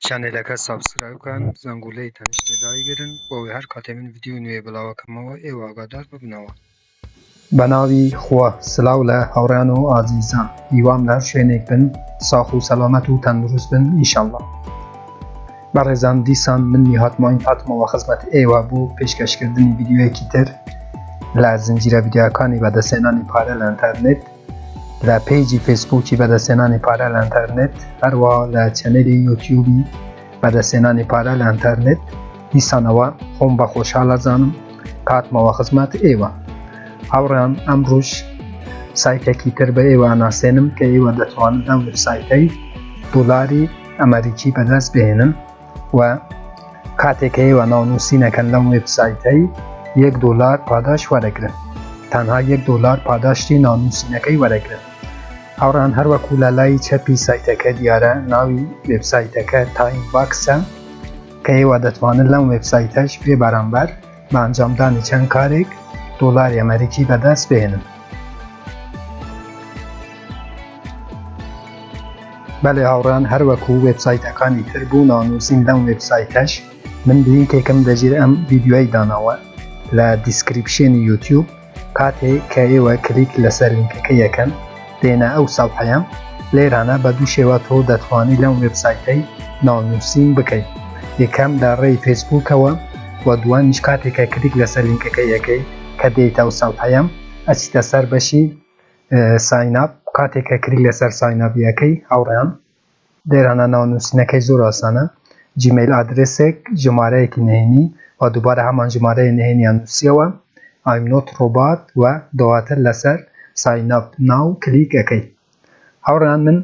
Channel ەکە subscribe بکەن زەنگولەی تەنیشتێ دایگرن بۆ ئەوەی هەر کاتێ من ڤیدیۆی نوێ بڵاوەکەمەوە ئێوە ئاگادار ببنەوە. بەناوی خوا سلاو لە هاوڕێیان و ئازیزان هیوام لە هەر شوێنێک بن ساخ و سەلامەت و تەندروست بن ئیشەڵڵا. بەڕێزان دیسان من نیهاد ماین هاتمەوە خزمەت ئێوە بۆ پێشکەشکردنی ڤیدیۆیەکی تر لە زنجیرە ڤیدیۆکانی بەدەستهێنانی پارە لە ئینتەرنێت لە page ی فەیسبووکی بەدەستهێنانی پارە لە ئینتەرنێت هەروە لە channel ی یوتیوبی بەدەستهێنانی پارە لە ئینتەرنێت دیسانەوە خۆم بە خۆشحاڵ ئەزانم هاتمەوە خزمەت ئێوە هاوڕێیان ئەمڕۆش سایتێکی تر بە ئێوە ناسێنم کە ئێوە دەتوانن لەم وێبسایتەی دۆلاری ئەمریکی بەدەست بهێنن و کاتێک کە ئێوە ناونووسینەکەن لەم وێبسایتەی یەک دۆلار پاداش وەرەگرن تەنها یەک دۆلار پاداشتی ناونووسینەکەی وەرەگرن هاوڕێیان هەروەکو لە لای چەپی سایتەکە دیارە ناوی وێبسایتەکە تایم باکسە کە ئێوە دەتوانن لەم وێبسایتەش بێ بەرامبەر بە ئەنجامدانی چەند کارێک دۆلاری ئەمریکی بەدەست بهێنن. بەلێ هاوڕێیان هەروەکو وێبسایتەکانی تر بۆ ناونووسین لەم وێبسایتەش من لینکێکم لەژێر ئەم ڤیدیۆی داناوە لە description ی یوتیوب کاتێ کە ئێوە کلیک لەسەر لینکەکە یەکەن دێنە ئەو سەفحەیە لێرانە بە دوو شێوە تۆ دەتوانی لەم وێبسایتەی ناونووسین بکەی یەکەم لە ڕێی فەیسبووکەوە و دووەمیش کاتێک کە کلیک لەسەر لینکەکە یەکەی کە دێیتە ئەو سەفحەیە ئەچیتە سەر بەشی sign up کاتێک کە کلیک لەسەر sign up یەکەی هاوڕێیان لێرانە ناونووسینەکەی زۆر ئاسانە Gmail ئادرسێک ژمارەیەکی نهێنی و دووبارە هەمان ژمارەی نهێنیان نووسیەوە I'm not robot و دواتر لەسەر sign up now کلیک ئەکەی هاوڕێیان من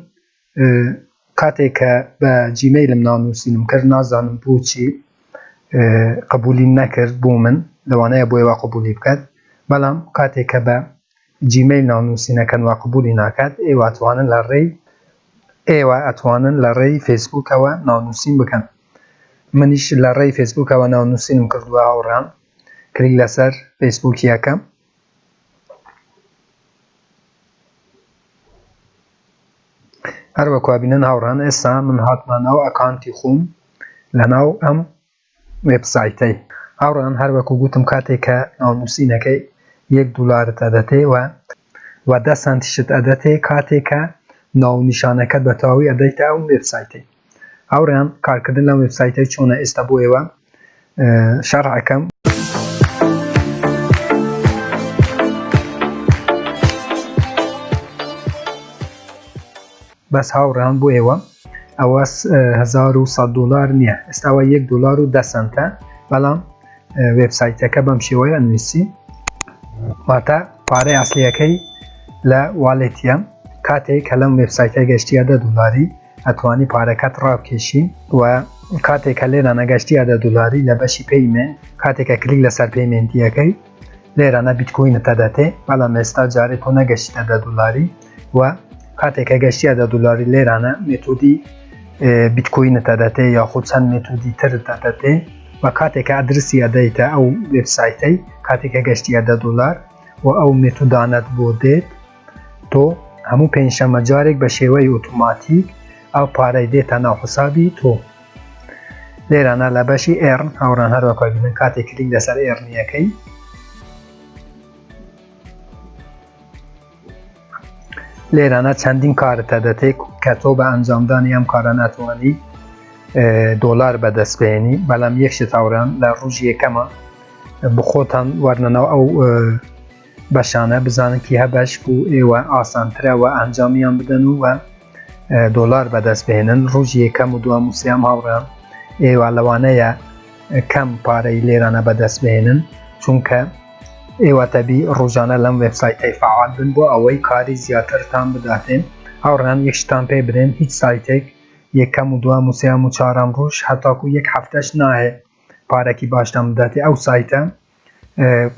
کاتێک کە بە Gmail م ناونووسینم کرد نازانم بۆچی قبولی نەکرد بۆ من لەوانەیە بۆ ئێوە قبولی بکات بەڵام کاتێک کە بە Gmail ناونووسینەکەن وا قبولی ناکات ئێوە ئەتوانن لە ڕێی ئێوە ئەتوانن لە ڕێی فەیسبووکەوە ناونووسین بکەن منیش لە ڕێی فەیسبووکەوە ناونووسینم کردووە هاوڕێیان کلیک لەسەر فەیسبووکی ئەکەم هەر وەکو ئەبینن هاوڕێیان ئێستا من هاتمە ناو account ی خۆم لەناو ئەم وێبسایتەی هاوڕێیان هەر وەکو گوتم کاتێک کە ناونووسینەکەی یەک دولارت ئەدەتێ و و دە سەنتیشت ئەدەتێ کاتێک کە ناونیشانەکەت بە تەواوی ئەدەیتە ئەو وێبسایتەی هاوڕێیان کارکردن لەم وێبسایتەی چۆنە ئێستا بۆ ئێوە شەرح ئەکەم. بەس هاوڕێیان بۆ ئێوە ئەوە 1100 دلار نییە ئێستاوە یەک دلار و دە سنتە بەڵام وێبسایتەکە بەم شێوەیە نووسی واتە پارەی ئەسلیەکەی لە wallet ە کاتێک کە لەم وێبسایتە گەشتیە دە دلاری ئەتوانی پارەکەت ڕابکێشی و کاتێک کە لێرە نەگەشتیە دە دلاری لە بەشی payment کاتێک کە کلیک لەسەر payment یەکەی لێرانە بیتکۆینت ئەدەتێ بەڵام ئێستا جارێ تۆ نەگەشتیتە دە دلاری و کاتێک کە گەشتیە دە دلاری لێرانە method ی بیتکۆینت ئەدەتێ یاخود چەند method ی ترت ئەدەتێ و کاتێک کە ئەدرسی ئەدەیتە ئەو وێبسایتەی کاتێک کە گەشتیە دە دلار و ئەو method انەت بۆ دێت تۆ هەموو پێنجشەممە جارێک بە شێوەی ئۆتۆماتیک ئەو پارەی دێتە ناو حسابی تۆ. لێرانە لە بەشی earn هاوڕێیان هەر وەک بینن کاتێک کلیک لەسەر earn یەکەی لێرانە چەندین کارتە دەتێک کە تۆ بە ئەنجامدانی ئەم کارە ناتوانانی دۆلار بەدەست بێنی بەڵام یەک شت هاوڕێیان لە ڕۆژی یەکەمە بخۆتان وەرنەناو ئەو بەشانە بزانن کیه بەش بوو ئێوە ئاسانترە و ئەنجامیان بدەن و دۆلار بەدەست بهێنن ڕۆژی یەکەم و دوام و سیام هاوڕێیان ئێوە لەوانەیە کەم پارەی لێرانە بەدەست بهێنن چونکە ئێوە تەبی ڕۆژانە لەم وێبسایتەی فعال بن بۆ ئەوەی کاری زیاترتان بداتێن هاوڕێیان یەک شتان پێ برێن هیچ سایتێک یەکەم و دوام و سیام و چارەم ڕۆژ هەتاکو یەک هەفتەش نایە پارەکی باشتان بداتێ ئەو سایتە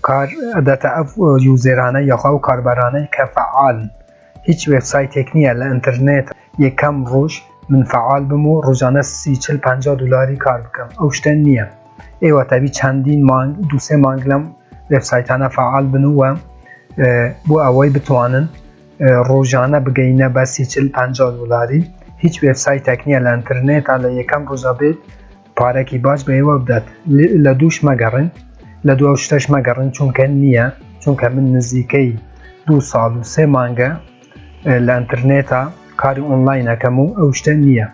کار ئەداتە ئەو user انە یاخوا ئەو کاربەرانەی کە فعالن هیچ وێبسایتێک نییە لە ئینتەرنێت یەکەم ڕۆژ من فعال بم و ڕۆژانە سی چل 50 دلاری کار بکەم ئەو شتە نییە ئێوە تەبی چەندین مانگ دوسێ مانگ لەم وێبسایتانە فعال بن و بۆ ئەوەی بتوانن ڕۆژانە بگەینە بە سی چل 50 دلاری. هیچ وێبسایتێک نییە لە ئینتەرنێتا لە یەکەم ڕۆژا بێت پارەکی باش بە ئێوە بدات لە دووش مەگەڕن لە دو ئەو شتەش مەگەڕن چونکە نییە چونکە من نزیکەی دوو ساڵ و سێ مانگە لە ئینتەرنێتا کاری ئۆنلاین ئەکەم و ئەو شتە نییە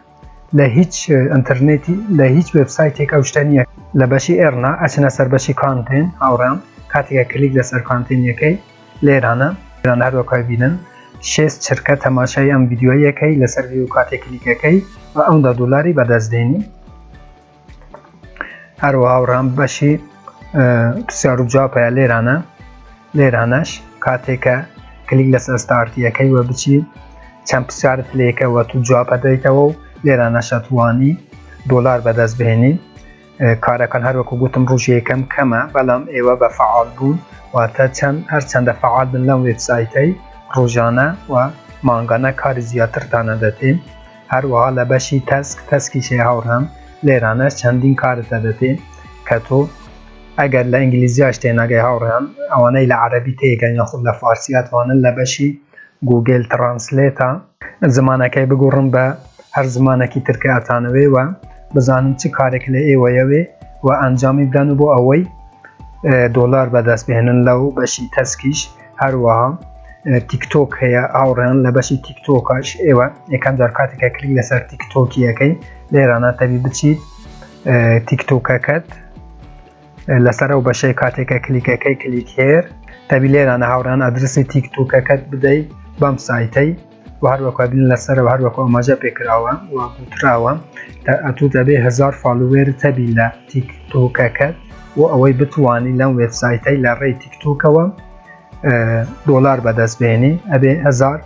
لە هیچ ئینتەرنێتی لە هیچ وێبسایتێک ئەو شتە نییە لە بەشی earn ا ئەچنە سەر بەشی content هاوڕێیان کاتێکە کلیک لەسەر content ەکەی لێرانە لێرانە هەر وەکای بینن شێست چرکە تەماشای ئەم ڤیدیۆیەکەی لەسەر view کاتێک کلیکەکەی و ئەوندا دۆلاری بەدەست دێنی هەروەها هاوڕێیان بەشی پرسیار و جواب هەیە لێرانە لێرانەش کاتێکە کلیک لەسەر start یەکەی وە بچی چەند پرسیارت لێکە وە تو جواب ئەدەیتەوە و لێرانەش ئەتوانی دۆلار بەدەست بهێنی کارەکان هەر وەکو گوتم ڕۆژی یەکەم کەمە بەڵام ئێوە بە فعال بوون واتە چەند هەرچەندە فعال بن لەم وێبسایتەی ڕۆژانە و مانگانە کاری زیاترتانە دەتێ هەروەها لە بەشی task task یش هەیە هاوڕێیان لێرانەش چەندین کارت دەدەتێ کە تۆ ئەگەر لە ئینگلیزیاش تێناگەی هاوڕێیان ئەوانەی لە عەرەبی تێگەن یاخود لە فارسی ئەتوانن لە بەشی Google Translate ا زمانەکەی بگۆڕن بە هەر زمانێکی تر کە ئەتانەوێ و بزانن چ کارێک لە ئێوەیەوێ و ئەنجامی بدەن و بۆ ئەوەی دۆلار بەدەست بهێنن لەو بەشی task یش هەروەها تیکتۆک هەیە هاوڕێیان لە بەشی تیکتۆکاش ئێوە یەکەم جار کاتێکە کلیک لەسەر تیکتۆکی یەکەی لێرانە تەبی بچیت تیکتۆکەکەت لەسەر ئەو بەشەی کاتێکە کلیکەکەی click here تەبی لێرانە هاوڕێیان ئەدرسی تیکتۆکەکەت بدەی بەم سایتەی و هەروەکو بین لەسەرەوە هەروەکو ئاماژە پێکراوە و گوتراوە ئەتوو دەبێ هەزار follower تەبی لە تیکتۆکەکەت بۆ ئەوەی بتوانی لەم وێبسایتەی لە ڕێی تیکتۆکەوە دۆلار بەدەست بێنی ئەبێ هەزار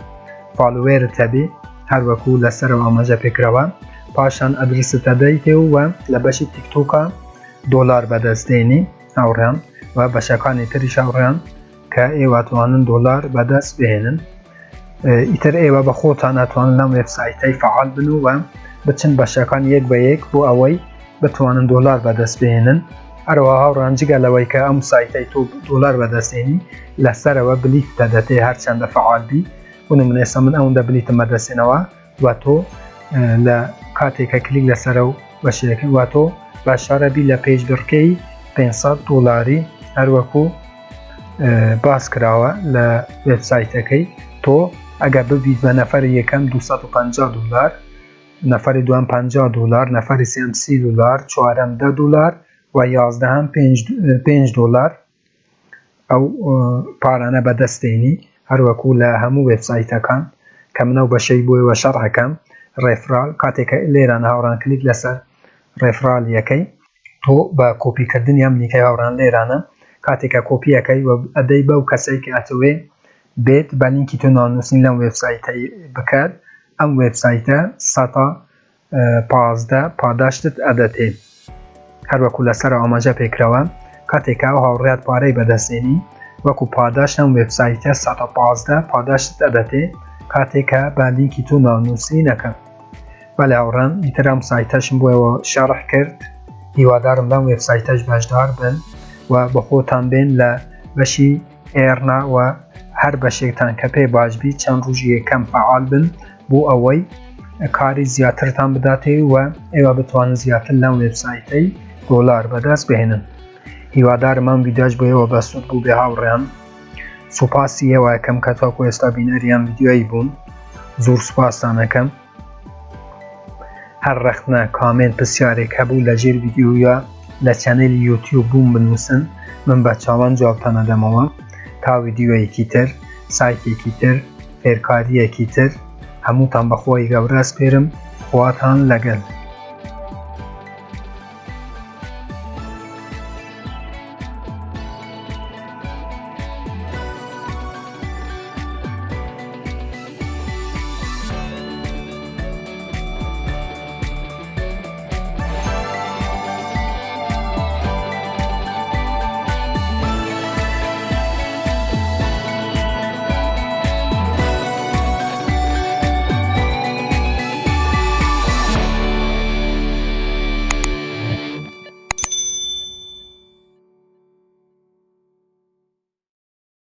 follower ت هەبی هەروەکو لەسەرەوە ئاماژە پێکراوە پاشان ئەدرست ئەدەیتێ و لە بەشی تیکتۆکە دۆلار بەدەست دێنی هاوڕێیان و بەشەکانی تریش هاوڕێیان کە ئێوە توانن دۆلار بەدەست بهێنن ئیتر ئێوە بە خۆتان ئەتوانن لەم وێبسایتەی فعال بن و بچن بەشەکان یەک بە یەک بۆ ئەوەی بتوانن دۆلار بەدەست بهێنن هەروەها هاوڕێیان جگە لەوەی کە ئەم سایتەی تۆ دۆلار بەدەستێنی لەسەرەوە بلیت دەدەتێ هەرچەندە فعال بی بۆ نمونە ئێستا من ئەوەندە بلیتم بەدەستێنەوە و تۆ لە کاتێکە کلیک لەسەرە و بەشەکە و تۆ بەشارە بی لە پێشبڕکێی 500 دۆلاری هەروەکو باس کراوە لە وێبسایتەکەی تۆ ئەگەر ببیت بە نەفەری یەکەم 250 دلار نەفەری دووەم 50 دلار نەفەری سێم 30 دلار چوارەم 10 دلار و یازدەهەم 5 دلار ئەو پارانە بەدەست دێنی هەروەکو لە هەموو وێبسایتەکان کە من ئەو بەشەی بۆیەوە شەڕ ئەکەم referral کاتێک لێران هاوڕان کلیک لەسەر referral یەکەی تۆ بە کۆپیکردنی ئەم لینکەی هاوڕان لێرانە کاتێک کە کۆپیەکەی و ئەدەی بەو کەسەی کە ئەتەوێ بێت بە لینکی تۆ ناونووسین لەم وێبسایتەی بکات ئەم وێبسایتە سەتا 15 پاداشتت ئەدەتێ هەروەکو لەسەر ئاماژە پێکراوە کاتێک ئەو هاوڕێیات پارەی بەدەستێنی وەکو پاداشت ئەم وێبسایتە سەتا 15 پاداشتت ئەدەتێ کاتێک کە بە لینکی تۆ ناونووسی نەکە بەلێ هاوڕێیان ئیتر ئەم سایتەشم بۆ ئێوە شەرح کرد هیوادارم لەم وێبسایتەش بەشدار بن و بەخۆتان بێن لە بەشی earn ا و هەر بەشێکتان کە پێ باش بی چەند ڕۆژی یەکەم فعال بن بۆ ئەوەی کاری زیاترتان بداتێ و ئێوە بتوانن زیاتر لەم وێبسایتەی دۆلار بەدەست بهێنن هیوادارم ئەم ڤیدیۆش بۆ ئێوە بەسوود بوو بێ هاوڕێیان سوپاسی ئێوە ئەکەم کە تاکو ئێستا بینەری ئەم ڤیدیۆی بوون زۆر سوپاستان ئەکەم هەر ڕەخنە comment پرسیارێک هەبوو لە ژێر ڤیدیۆیە لە channel ی یوتیوب بووم بنووسن من بە چاوان جوابتان ئەدەمەوە تا ڤیدیۆیەکی تر سایتێکی تر فێرکاریەکی تر هەمووتان بەخوای گەورە ئەسپێرم خواتان لەگەل.